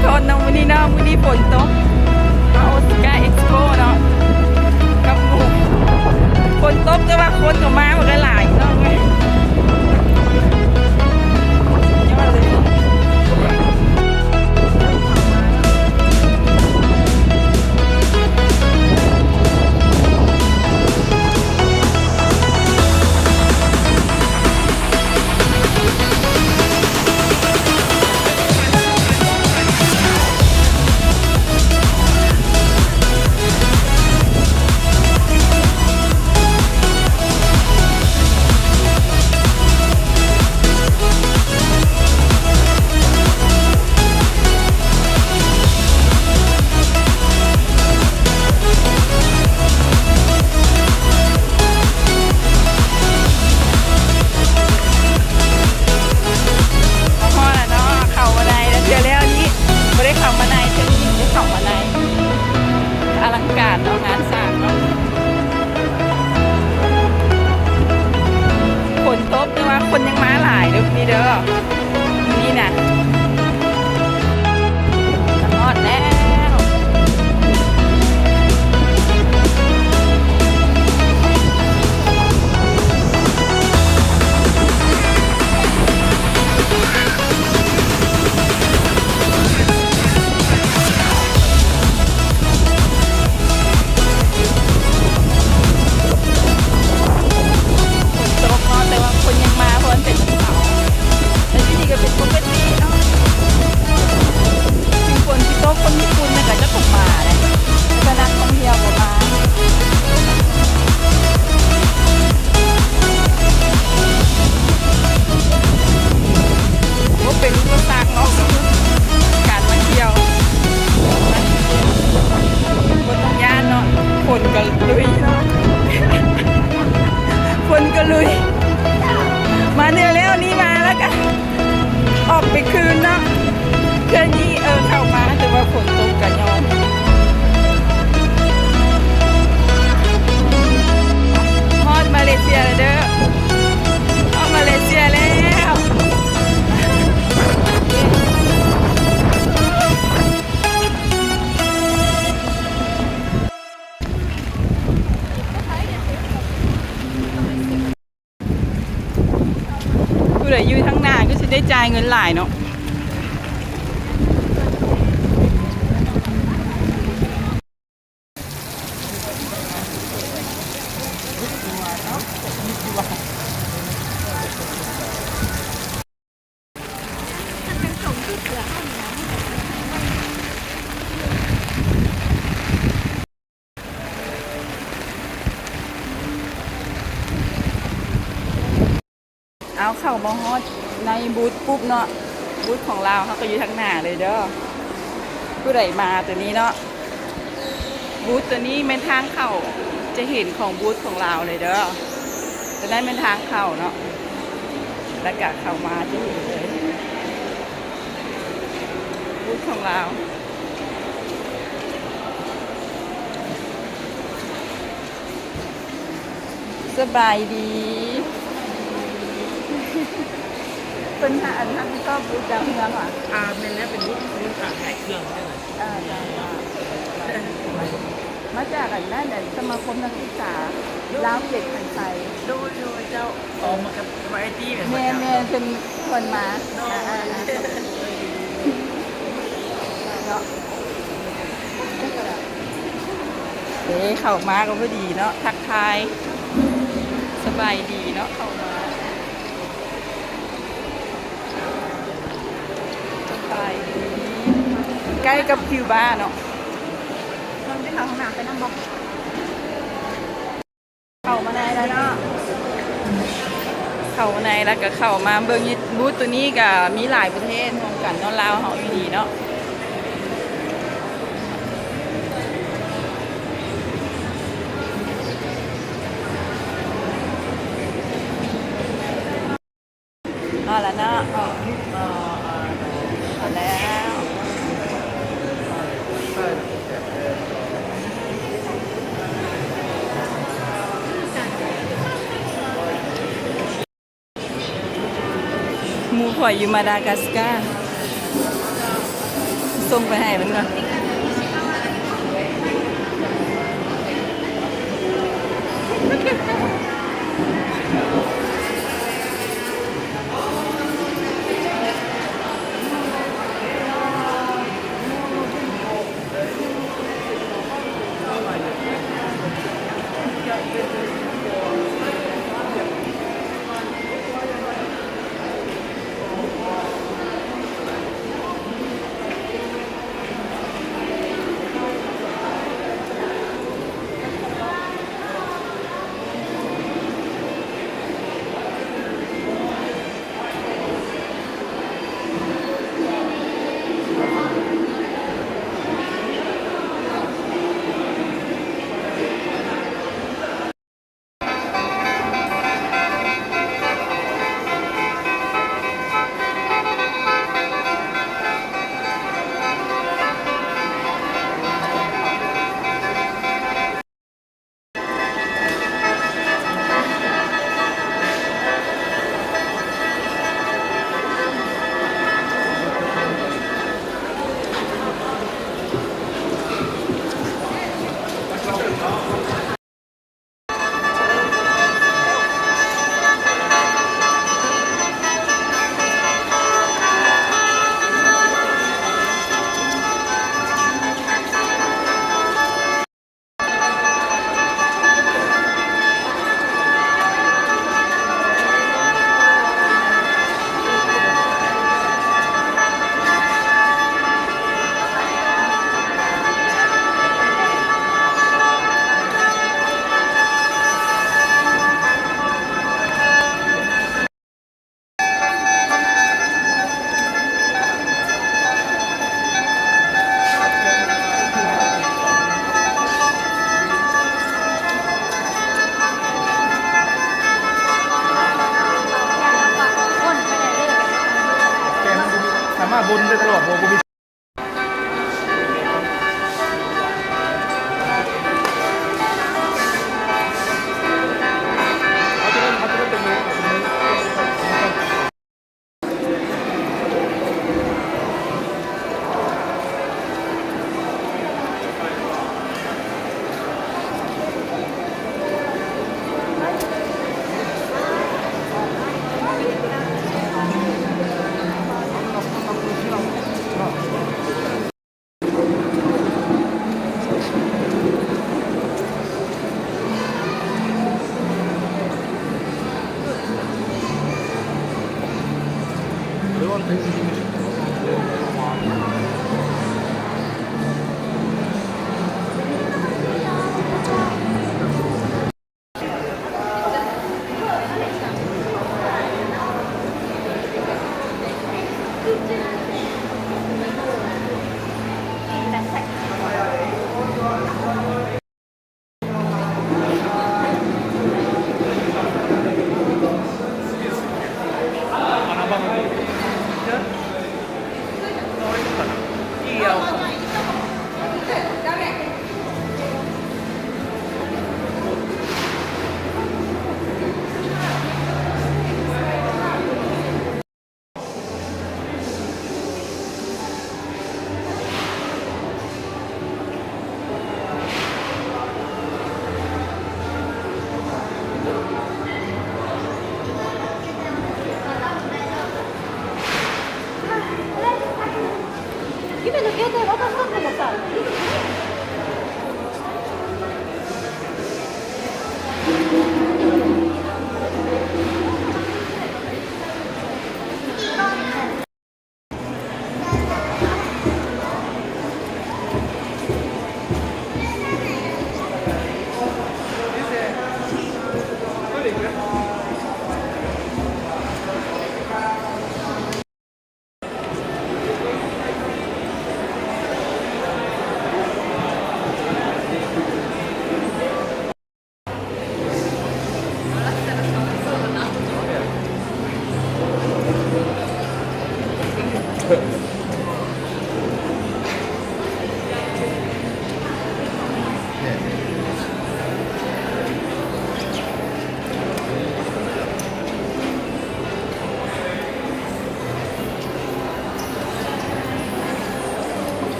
ໂທດເນາະ ມື້ນີ້ເນາະ ມື້ນີ້ຝົນຕົກ ມາໂອຊາກາເອັກສະໂປເນາະ ກັບໝູ່ ຝົນຕົກ ແຕ່ວ່າຄົນກໍມາ ມັນກໍຫຼາຍເນາະ ຍອດເລີຍ. ຮອດແລ້ວເນາະ ເຂົ້າມາໄດ້ແລ້ວ ເທື່ອແລ້ວນີ້ ບໍ່ໄດ້ເຂົ້າມາໃນ ເທື່ອນີ້ໄດ້ເຂົ້າມາໃນ ອະລັງການເນາະ ງານສ້າງເນາະ. ຝົນຕົກ ແຕ່ວ່າຄົນຍັງມາຫຼາຍເດີ້ ນີ້ເດີ້ ນີ້ນະ ຮອດແລ້ວ. ຝົນຕົກເນາະ ແຕ່ວ່າຄົນຍັງມາ ເພາະມັນເປັນວັນເສົາ ແລ້ວຢູ່ນີ້ກໍເປັນປົກກະຕິເນາະ ເຖິງຝົນຊິຕົກ ຄົນຍີ່ປຸ່ນນະກໍຈະບໍ່ມາແຫຼະ ແຕ່ນັກທ່ອງທ່ຽວກໍມາ. ບໍ່ເປັນອຸປະສັກເນາະ ການມາທ່ຽວ ບໍ່ຕ້ອງຢ້ານເນາະ ຝົນກໍລຸຍເນາະ ຝົນກໍລຸຍ ມາເທື່ອແລ້ວນີ້ ມາແລ້ວກໍ ອອກໄປຄືນເນາະ ເທື່ອນີ້ ເອີ ເຂົ້າມາ ແຕ່ວ່າຝົນຕົກກະຍອມ. ຮອດມາເລເຊຍແລ້ວເດີ້ ຮອດມາເລເຊຍແລ້ວ. ຜູ້ໃດຢູ່ທາງໜ້າກໍຊິໄດ້ຈ່າຍເງິນຫຼາຍເນາະ. ເອົາ ເຂົ້າມາຮອດໃນບູດປຸບເນາະ ບູດຂອງລາວເຮົາກໍຢູ່ທາງໜ້າເລີຍເດີ້. ຜູ້ໃດມາຕົວນີ້ເນາະ ບູດຕົວນີ້ແມ່ນທາງເຂົ້າ ຈະເຫັນຂອງບູດຂອງລາວເລີຍເດີ້. ຕົວນັ້ນແມ່ນທາງເຂົ້າເນາະ ແລ້ວກະເຂົ້າມາຈະເຫັນເລີຍ ບູດຂອງລາວ. ສະບາຍດີ ເພິ່ນຫາ ອັນ ຮັບຜິດຊອບບູດດາວເຮືອງຫວາ? ອ່າ ແມ່ນແລ້ວ ເປັນບູດ ບູດຂາຍເຄື່ອງ. ອ່າ ມາຈາກອັນນັ້ນ ອັນ ສະມາຄົມນັກສຶກສາລາວເຂດຄັນໄຊ. ໂດຍ ໂດຍ ເຈົ້າ. ອໍ ມາກັບວາຍໄອທີແມ່ນບໍ່? ແມ່ນໆ ເພິ່ນ ເພິ່ນມາ. ໂດຍ ອ່າໆ ເນາະ ເດ້ ເຂົ້າມາກໍພໍດີເນາະ ທັກທາຍ ສະບາຍດີເນາະ ເຂົ້າມາ ສະບາຍດີ ໃກ້ກັບຄິວບາເນາະ. ເຮົາໄປເຂົ້າຫ້ອງນ້ຳໄປນຳບໍ່? ເຂົ້າມາໃນແລ້ວເນາະ ເຂົ້າມາໃນແລ້ວກໍເຂົ້າມາເບິ່ງ ບູດໂຕນີ້ກໍມີຫຼາຍປະເທດຮ່ວມກັນເນາະ ລາວເຮົາຢູ່ນີ້ເນາະ. ຮອດແລ້ວເນາະ ຮອດແລ້ວ ໝູ່ຂ້ອຍຢູ່ມາດາກາສກາ. ສົ່ງໄປໃຫ້ເພິ່ນກ່ອນ. ແຕ່ມັນບໍ່ມີ ສາມາດວົນໄດ້ຕະຫຼອດ ບໍ່ ບໍ່ມີ.